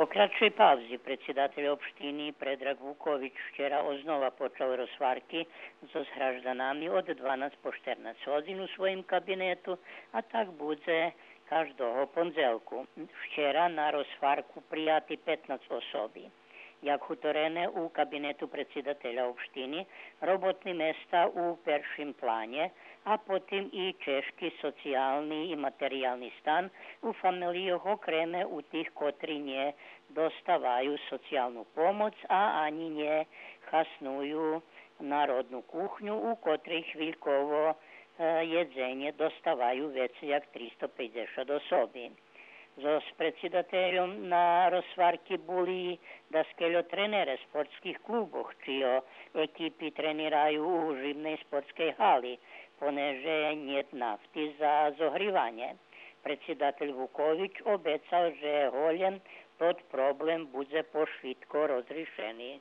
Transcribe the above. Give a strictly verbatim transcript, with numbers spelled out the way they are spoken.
По кратшей павзи предсидатель општини Предраг Вукович вчера ознова почал розгварки зоз гражданами од дванац по штернац годзин у своїм кабинету, а так будзе каждого пондзелку. Вчера на розгварку прияти петнац особи. Як гуторене у кабинету предсидателя општини, роботни места у першим планє, а потим и чежки социялни и материялни стан у фамелийох, окреме у тих котри нє доставаю социялну помоц, а анї нє хасную народну кухню, у котрей хвильково, е, єдзенє доставаю вецей як тристо пейдзешат особи. Зоз предсидательом на розгварки були даскельо тренере спортских клубох, чийо екипи тренираю у жимней спортскей гали, понеже нєт нафти за зогриванє. Предсидатель Вукович обецал же голєм тот проблем будзе пошвидко розришени.